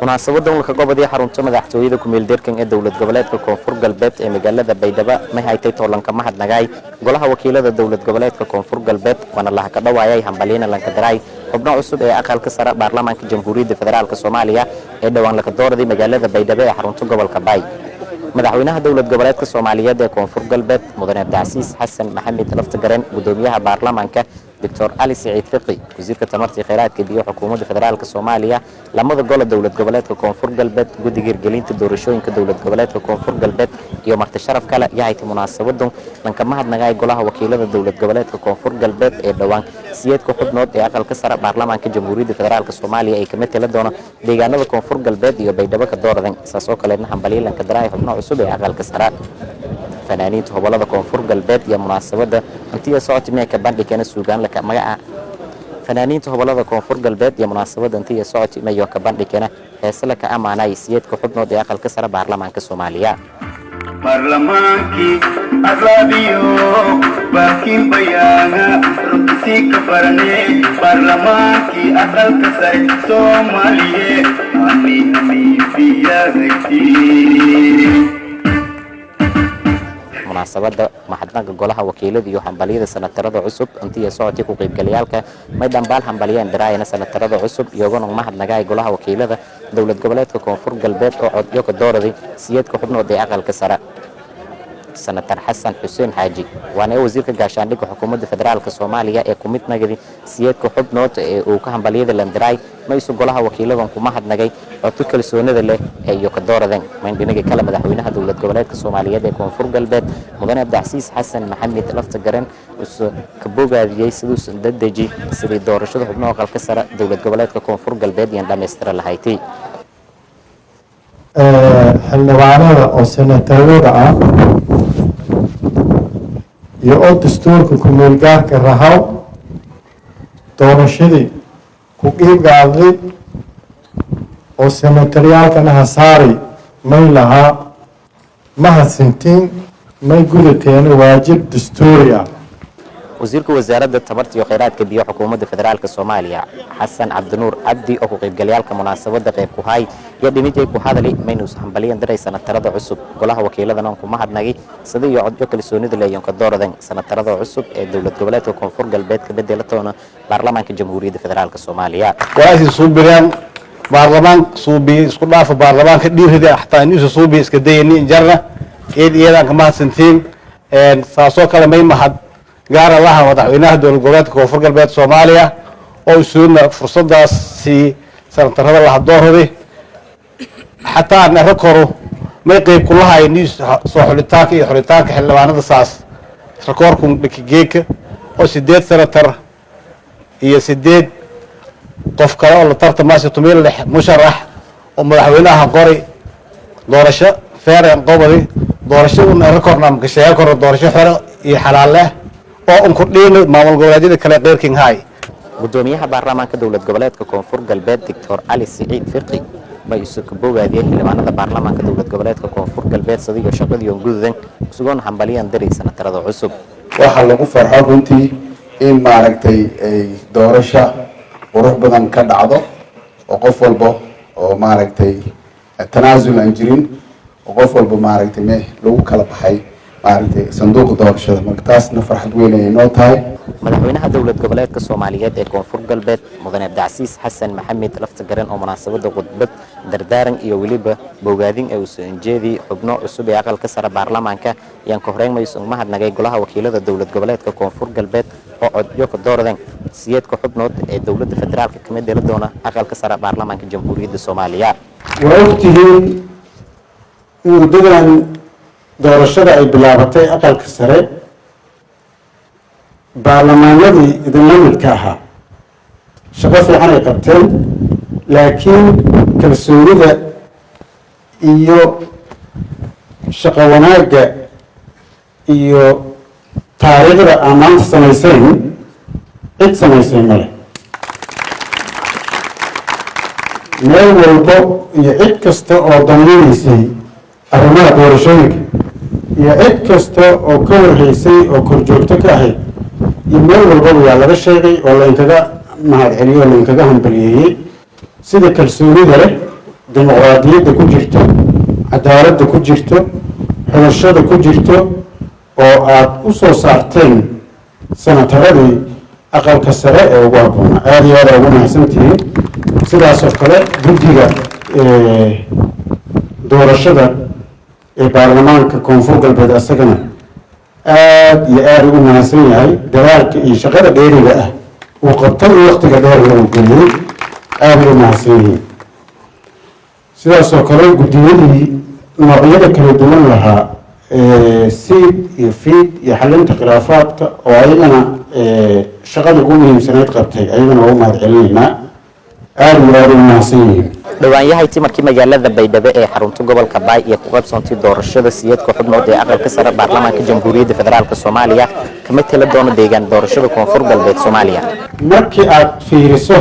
Munaasabadan laka gobodii xarunta madaxtooyada kumeeldeerkan ee dowlad goboleedka Koonfur Galbeed ee magaalada Baydhabo may haytay toolanka mahadnagaay golaha wakiilada dowlad goboleedka Koonfur Galbeed, waana lahaka dhawaayay hambalyana lankadaraay xubno cusub ee aqalka sare baarlamaanka Jamhuuriyadda Federaalk Soomaaliya ee dhowaan laka dooraday magaalada Baydhabo ee xarunta gobolka Baay. Madaxweynaha dowlad goboleedka Soomaaliyeed ee Koonfur Galbeed, Mudane Cabdicasiis Xasan Maxamed Laftagareen, gudoomiyaha baarlamaanka Doctor Cali Siciid Fiqi, wasiirka tamarta iyo kheyraadka biyo xukuumadda federaalk Soomaaliya, lamada gole dowlad goboleedka Koonfur Galbeed, guddiga hirgelinta doorashooyinka dowlad goboleedka Koonfur Galbeed iyo marti sharaf kale yahaytay munaasabadan lanka mahadnagaay golaha wakiilada dowlad goboleedka Koonfur Galbeed ee dhowaan siyeedka xubnood ee aqalka sare baarlamaanka Jamhuuriyadda Federaalk Soomaaliya ay kama tala doona deegaanada Koonfur Galbeed iyo Baydhabo ka dooradan. Saas oo kaleedna hambalyo lanka daraay xubno cusub ee aqalka sare. Fanaaniinta hobolada Koonfur Galbeed iyo munaasabada hantiya socoti meeka bandhigana suugaan laka magaca fanaaniinta hobolada Koonfur Galbeed iyo munaasabada hantiya socoti mayo ka bandhigana heese laka amaanay siyeedka xubnood ee aqalka sare baarlamaanka Soomaaliya. Baarlamaankii arlaabiyo baakin bayaana runtisii ka barane, baarlamaankii aqalka sare Soomaaliye ami amibiyahayti. Munaasabada mahadnaqa golaha wakiilada iyo hambalyada sanatarada cusub intiya socotay, ku qaybgalayaalka may dhambaal hambalyeen diraayana sanatarada cusub, iyagona mahadnagaay golaha wakiilada dowlad goboleedka Koonfur Galbeed oo codyo ka dooraday siyeedka xubnood ee aqalka sare. Senator Xasan Xuseen Xaaji, waana ee wasiirka gaashaandhigga xukuumadda federaalk Soomaaliya ee ku mid nagadi siyeedka xubnood ee uu ka hambalyada landiraay, maysu golaha wakiiladan ku mahadnagay codto kalsoonida leh ee iyo ka dooradeen. Mayn dhinaga kale, madaxweynaha dowlad goboleedka Soomaaliyeed ee Koonfur Galbeed, Mudane Cabdicasiis Xasan Maxamed Lafta Garen, use ka bogaadiyey siduusan dadeji sidii doorashada xubno aqalka sare dowlad goboleedka Koonfur Galbeed iyan dhammaystira lahayti. Xildhibaanada oo senatarada ah iyo oo dastuurka ku-meel gaarka rahaw doorashadii ku qiib qaadday oo senataryaalkana hasaari, may lahaa mahadsantiin, may gudateena waajib dastuuri ah. Wasiirka wasaaradda tamarta iyo kheyraadka biyo xukuumadda federaalk Soomaaliya, Xasan Cabdinuur Cabdi, oo ku qaybgalayaalka munaasabada qayb ku hay iyo dhinijay ku hadali, maynuus hambalyan diray sanatarada cusub, golaha wakiiladana ku mahadnagay sida iyo codyo kalsoonida leeyonka dooradan sanatarada cusub ee dowlad goboleedka Koonfur Galbeed ka bedela toona baarlamaanka Jamhuuriyadda Federaalk Soomaaliya. Waa suubireen baarlamaan suubi isku dhaafa, baarlamaanka dhiirida xataa inuusa suubi iska dayani injarna eed iyadaan ka mahadsantiin. Saasoo kale may mahad gaara laha madaxweynaha dowlad goboleedka Koonfur Galbeed Soomaaliya oo isuuna fursadaas sii sanatarada laha dooradi, xataa nero koro may qeyb kulahay soo xulitaanka iyo xulitaanka xildhibaanada. Saas rakoorku dhikigeeka oo 8 senatar iyo 8 qof kale oo la tartamaysa, 16 musharax oo madaxweynaha qori, doorasho feeren qobadi, doorasho un rekorna makasheega koro, doorasho xore iyo xalaal leh oo un kordhiino maamul goboleedyada kale qeyrkin hay. Gudoomiyaha baarlamaanka dowlad goboleedka Koonfur Galbeed, Doctor Cali Siciid Fiqi, bay isu ka bogaadiyey xildhibaanada baarlamaanka dowlad goboleedka Koonfur Galbeed sadiyo shaqadiion gududan, isugoon hambalyan diray sanatarada cusub. Waxaa lagu farxo runtii in maaragtay ay doorasho qurux badan ka dhacdo oo qof walba oo maaragtay tanaasul aan jirin oo qof walba maaragtay me lagu kala baxay maaragtay sanduuqa doorashada. Marka taasna farxad weyn ayay noo tahay. Madaxweynaha dowlad goboleedka Soomaaliyeed ee Koonfur Galbeed, Mudane Cabdicasiis Xasan Maxamed Lafta Garen, oo munaasabada khudbad dardaaran iyo weliba bogaadin ee uusa injeedii xubno cusub ee aqalka sare baarlamaanka, ayaan ka horeyn mayso mahadnagay golaha wakiilada dowlad goboleedka Koonfur Galbeed oo codyo ka dooradeen siyeedka xubnood ee dowladda federaalka kamid dela doona aqalka sare baarlamaanka Jamhuuriyadda Soomaaliya. Waa ogtihiin in muddadan doorashada ay bilaabatay aqalka sare, baarlamaanadii idinla midka ahaa shaqo fiican ay qabteen, laakiin kalsoonida iyo shaqo wanaagga iyo taariikhda aan maanta samaysayn cid samaysay male. Meel walbo iyo cid kasta oo danaynaysay arrimaha doorashooyinka iyo cid kasta oo ka warhaysay oo korjoogto ka ahayd. Iyo meel walbaba waa laga sheegay oo lainkaga mahad celiyey oo lainkaga hambaliyeeyey sida kalsoonida leh, dimuqraadiyadda ku jirto, cadaaladda ku jirto, xulashada ku jirto oo aada u soo saarteen sanataradii aqalka sare ee ugu habboonaa. Aada iyo aada ugu mahadsantihiin. Sidaasoo kale guddiga doorashada ee baarlamaanka Koonfur Galbeed asagana aada iyo aada ugu mahadsan yahay dadaalka iyo shaqada dheeriga ah uu qabtay iyo waktiga dheerna uu geliyey. Aada ugu mahadsan yihiin. Sidaasoo kale guddiyadii noocyada kala duwan lahaa, SEIT iyo FIIT iyo xalinta khilaafaadka, oo ayagana shaqada ugu muhiimsanayd qabtay, ayagana waa u mahad celinaynaa. Aada iyo aada ugu mahadsan yihiin. Dhowaanyahay timarkii magaalada Baydhabo ee xarunta gobolka Baay iyo ku qaybsoontay doorashada siyeedka xubnood ee aqalka sare baarlamaanka Jamhuuriyadda Federaalk Soomaaliya kama tala doono deegaan doorashada Koonfur Galbeed Soomaaliya. Markii aada fiiriso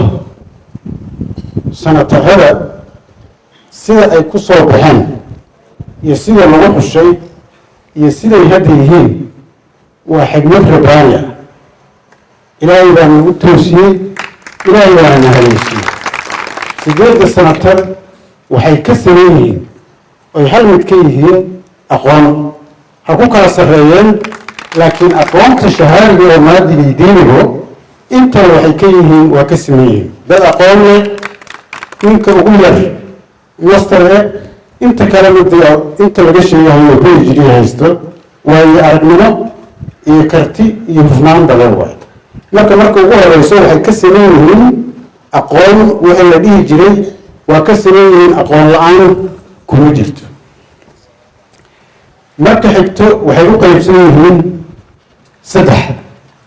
sanatarada sida ay ku soo baxeen iyo sida lagu xushay iyo siday hadda yihiin, waa xigmad rabbaani ah. Ilaahay baa nagu toosiyey, Ilaahay baana na haleysiyey. Sideedda sanatar waxay ka saman yihiin oy hal mid ka yihiin aqoon. Ha ku kala sarreeyeen, laakiin aqoonta shahaadiga oo maadiga iyo diinigo intaba waxay ka yihiin, waa ka siman yihiin. Dad aqoon leh, ninka ugu yar master eh, inta kalena dee inta laga sheegahayo PhD haysto, waayo aragnimo iyo karti iyo hufnaan badan waay. Marka ugu horeyso waxay ka siman yihiin aqoon. Wixii la dhihi jiray waa ka siman yihiin, aqoon la-aan kuma jirto. Marka xigto waxay u qaybsan yihiin saddex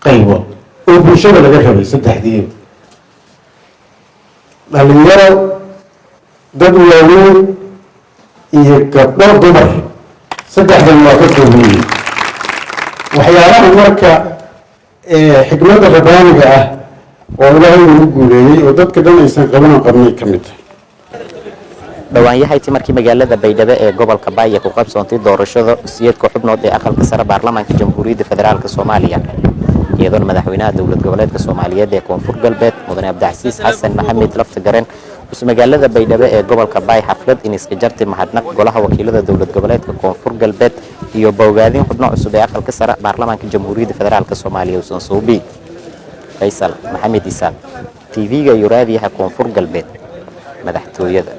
qaybood oo bulshada laga rabay saddexdii: dhalinyaro, dad waaweyn iyo gabdho, dumar. Saddexdan waa ka kooban yihiin. Waxyaalaha marka xikmadda rabbaaniga ah oo Ilaahay nagu guuleeyey oo dadka dhan aysan qabanan qabnay ka mid tahay. Dhowaanyahayti markii magaalada Baydhabo ee gobolka Baaya ku qabsoontay doorashada siyeedka xubnood ee aqalka sare baarlamaanka Jamhuuriyadda Federaalk Soomaaliya, iyadoona madaxweynaha Dowlad Goboleedka Soomaaliyeed ee Koonfur Galbeed, Mudane Cabdicasiis Xasan Maxamed Laftagareen, us magaalada Baydhabo ee gobolka Baay xaflad iniska jarti mahadnaq golaha wakiilada Dowlad Goboleedka Koonfur Galbeed iyo bowgaadin xubno cusub ee aqalka sare baarlamaanka Jamhuuriyadda Federaalk Soomaaliya usan suubi. Faysal Maxamed Isaaq, TV-ga iyo raadiyaha Koonfur Galbeed, madaxtooyada.